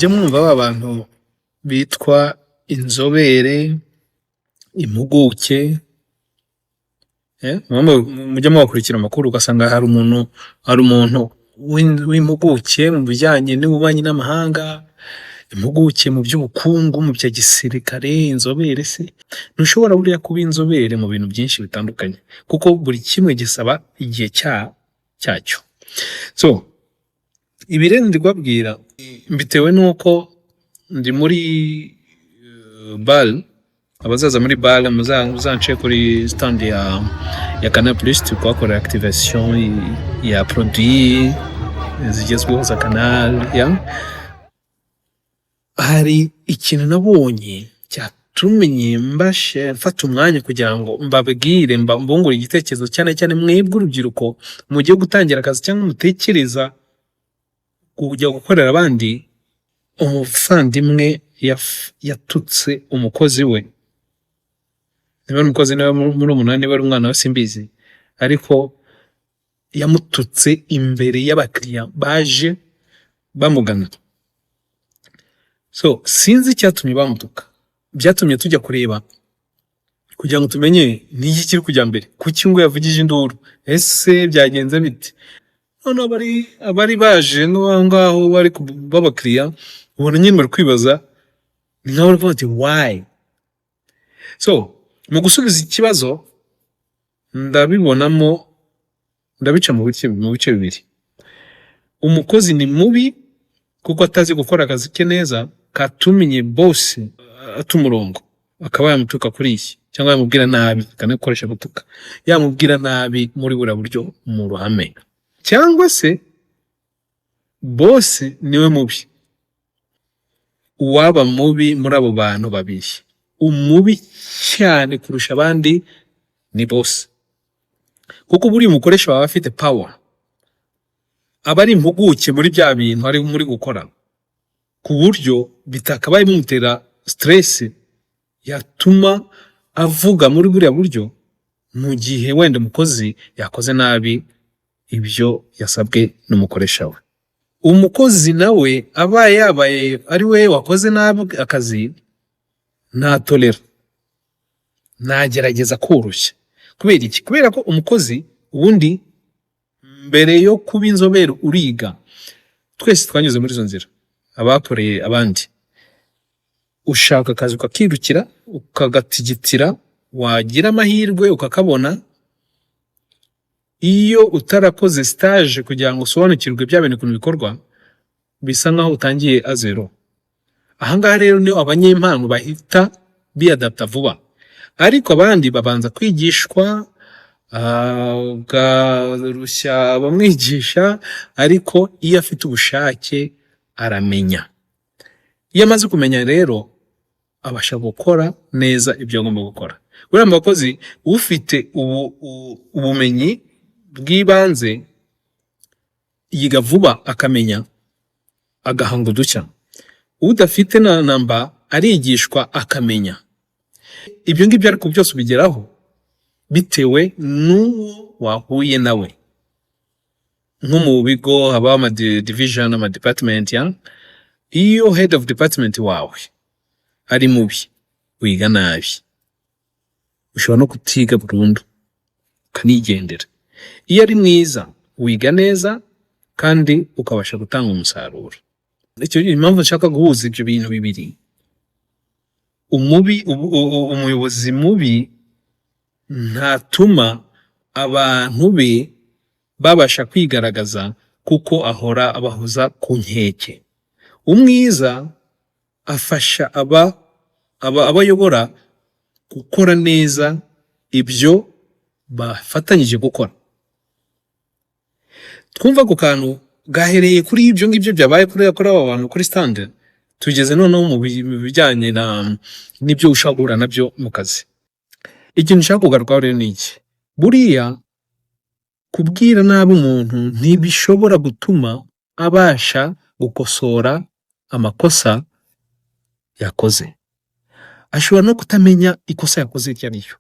Mujye mwumva ba bantu bitwa inzobere, impuguke, mujye mubakurikira amakuru, ugasanga hari umuntu w'impuguke mu bijyanye n'ububanyi n'amahanga, impuguke mu by'ubukungu, mu bya gisirikare, inzobere se. Ntushobora buriya kuba inzobere mu bintu byinshi bitandukanye, kuko buri kimwe gisaba igihe cyacyo. So ibi rero ndi kubabwira bitewe n'uko ndi muri BAL. Abazaza muri BAL, muzance kuri stand ya Canal Plus, turi kuhakorera activation ya produit zigezweho za Canal. Ya, hari ikintu nabonye cyatumye mbashe mfata umwanya kugira ngo mbabwire, mbungure igitekerezo, cyane cyane mwebwe urubyiruko mugiye gutangira akazi cyangwa mutekereza kujya gukorera abandi. Umuvandimwe yatutse umukozi we, niba ari umukozi, niba murumuna, niba ari umwana we, simbizi, ariko yamututse imbere y'abakiriya baje bamugana. So sinzi icyatumye bamutuka. Byatumye tujya kureba kugira ngo tumenye n'iki kiri kujya mbere, kuki ngo yavugije induru, ese byagenze bite? Noneho abari baje no aho ngaho bari b'abakiriya, ubona nyine bari kwibaza, ni nkaho bari kuvuga ati: "Why?" So mu gusubiza ikibazo, ndabibonamo, ndabica mu bice bibiri. Umukozi ni mubi kuko atazi gukora akazi ke neza, katumye boss ata umurongo, akaba yamutuka kuri iyi cyangwa yamubwira nabi, akanakoresha gutuka, yamubwira nabi muri buriya buryo mu ruhame. Cyangwa se boss niwe mubi. Uwaba mubi muri abo bantu babiri, umubi cyane kurusha abandi ni boss, kuko buriya umukoresha wawe afite power, aba ari impuguke muri bya bintu ari muri gukora, ku buryo bitakabaye bimutera stress yatuma avuga muri buriya buryo mu gihe wenda umukozi yakoze nabi ibyo yasabwe n'umukoresha we. Umukozi nawe abaye yabaye ari we wakoze nabi akazi, ntatorera, ntagerageza koroshya. Kubera iki? Kubera ko umukozi ubundi mbere yo kuba inzobere uriga. Twese twanyuze muri izo nzira, abakoreye abandi. Ushaka akazi ukakirukira, ukagatigitira, wagira amahirwe ukakabona. Iyo utarakoze stage kugira ngo usobanukirwe bya bintu ukuntu bikorwa, bisa nkaho utangiye à zéro. Ahangaha rero niho abanyempano bahita biyadapta vuba, ariko abandi babanza kwigishwa, ukarushya abamwigisha. Ariko iyo afite ubushake aramenya. Iyo amaze kumenya rero, abasha gukora neza ibyo agomba gukora. Buriya mu bakozi, ufite ubumenyi bw'ibanze yiga vuba, akamenya, agahanga udushya. Udafite na namba arigishwa akamenya. Ibyo ngibyo ariko byose ubigeraho bitewe n'uwo wahuye nawe. Nko mu bigo habaho ama division, ama department. Ya, iyo head of department wawe ari mubi, wiga nabi, ushobora no kutiga burundu ukanigendera. Iyo ari mwiza, wiga neza kandi ukabasha gutanga umusaruro. Icyo impamvu nshaka guhuza ibyo bintu bibiri: umubi, umuyobozi mubi ntatuma abantu be babasha kwigaragaza, kuko ahora abahoza ku nkeke. Umwiza afasha aba abayobora gukora neza ibyo bafatanyije gukora. Twumva ako kantu gahereye kuri ibyo ngibyo byabaye kuri aba bantu kuri stand, tugeze noneho mu bijyanye na n'ibyo ushobora guhura nabyo mu kazi. Ikintu nshaka kugarukaho rero ni iki: buriya kubwira nabi umuntu ntibishobora gutuma abasha gukosora amakosa yakoze. Ashobora no kutamenya ikosa yakoze iryo ari ryo.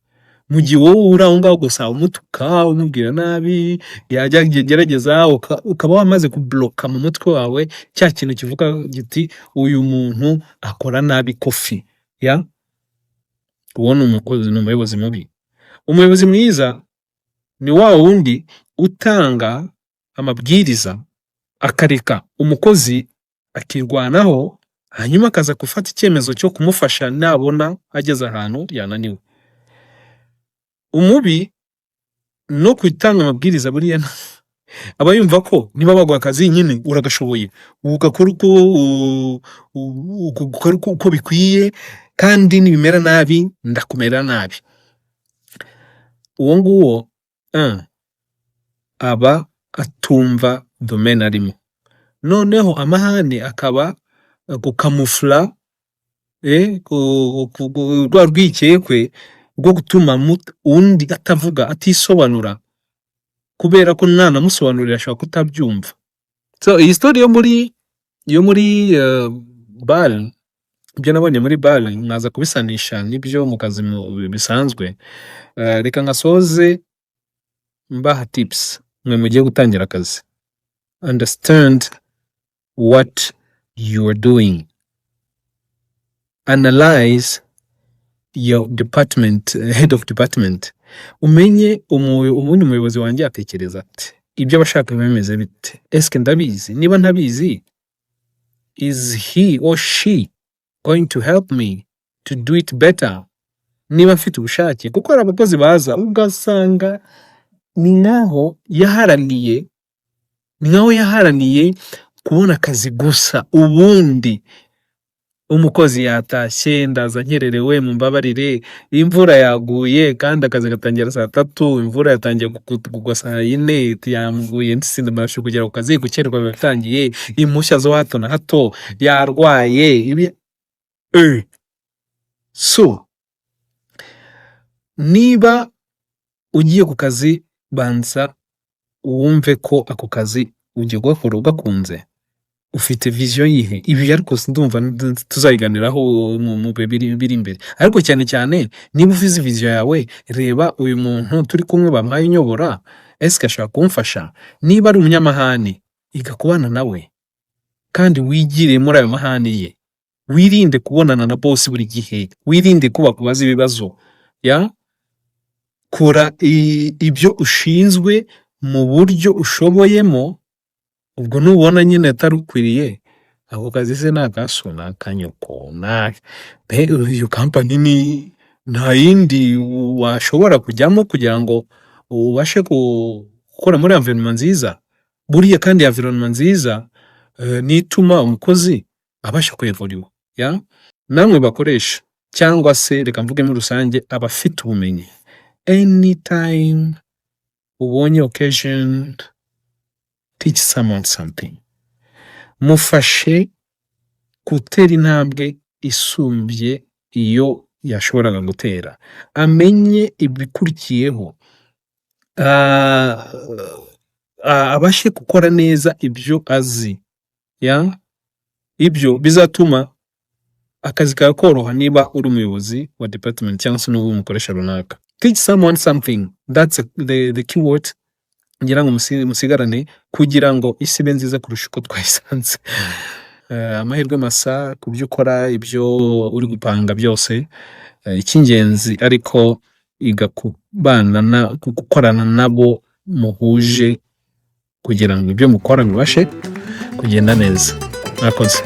Mu gihe wowe uri aho ngaho gusa umutuka, umubwira nabi, yajya gerageza ukaba wamaze kubloka mu mutwe wawe cya kintu kivuga giti: "Uyu muntu akora nabi coffee." Ya, uwo ni umukozi, ni umuyobozi mubi. Umuyobozi mwiza ni wa wundi utanga amabwiriza, akareka umukozi akirwanaho, hanyuma akaza gufata icyemezo cyo kumufasha nabona ageze ahantu yananiwe. Umubi no gutanga amabwiriza, buriya aba yumva ko niba baguha akazi nyine uragashoboye, ugakora uko bikwiye, kandi nibimera nabi ndakumera nabi. Uwo nguwo aba atumva domaine arimo. Noneho amahane akaba gukamufura rwa rwikekwe rwo gutuma undi atavuga, atisobanura, kubera ko nanamusobanurira ashobora kutabyumva. So iyi story yo muri BAL, ibyo nabonye muri BAL mwaza kubisanisha n'ibyo mu kazi bisanzwe. Reka nkasoze mbaha tips mwe mugiye gutangira akazi: understand what you are doing, analyze your department, head of department, umenye ubundi umuyobozi wanjye atekereza ate, ibyo aba ashaka biba bimeze bite, eske ndabizi? Niba ntabizi, is he or she going to help me to do it better? Niba mfite ubushake, kuko hari abakozi baza ugasanga ni nkaho yaharaniye kubona akazi gusa. Ubundi umukozi yatashye: "Ndaza nkererewe, mumbabarire, imvura yaguye," kandi akazi gatangira saa 3, imvura yatangiye kugwa saa 4, yaguye, sindabasha kugera ku kazi, gukererwa biba bitangiye, impushya zo hato na hato, yarwaye ibi. So niba ugiye ku kazi, banza wumve ko ako kazi ugiye kugakora ugakunze, ufite vision yihe. Ibi ariko ndumva tuzayiganiraho mu bihe biri imbere, ariko cyane cyane niba ufize vision yawe, reba uyu muntu turi kumwe bampaye unyobora, eske ashobora kumfasha? Niba ari umunyamahane, iga kubana nawe kandi wigire muri ayo mahane ye. Wirinde kubonana na boss buri gihe, wirinde ko bakubaza ibibazo. Ya, kora ibyo ushinzwe mu buryo ushoboyemo. Ubwo nubona nyine atari ukwiriye ako kazi, se ni akaso, ni akanyoko pe? Iyo company ni nta yindi washobora kujyamo kugira ngo ubashe gukora muri environment nziza? Buriya kandi environment nziza niyo ituma umukozi abasha kwevuriwa. Ya, namwe bakoresha, cyangwa se reka mvuge muri rusange abafite ubumenyi, anytime ubonye occasion, teach someone something, mufashe gutera intambwe isumbye iyo yashoboraga gutera, amenye ibikurikiyeho, abashe gukora neza ibyo azi. Ya, ibyo bizatuma akazi kawe koroha niba uri umuyobozi wa department cyangwa se n'uba umukoresha runaka. Teach someone something, that's the keyword ngira ngo musigarane kugira ngo isi ibe nziza kurusha uko twayisanze. Amahirwe masa ku byo ukora, ibyo uri gupanga byose. Icy'ingenzi ariko, iga kubana na gukorana nabo muhuje kugira ngo ibyo mukora bibashe kugenda neza. Mwakoze.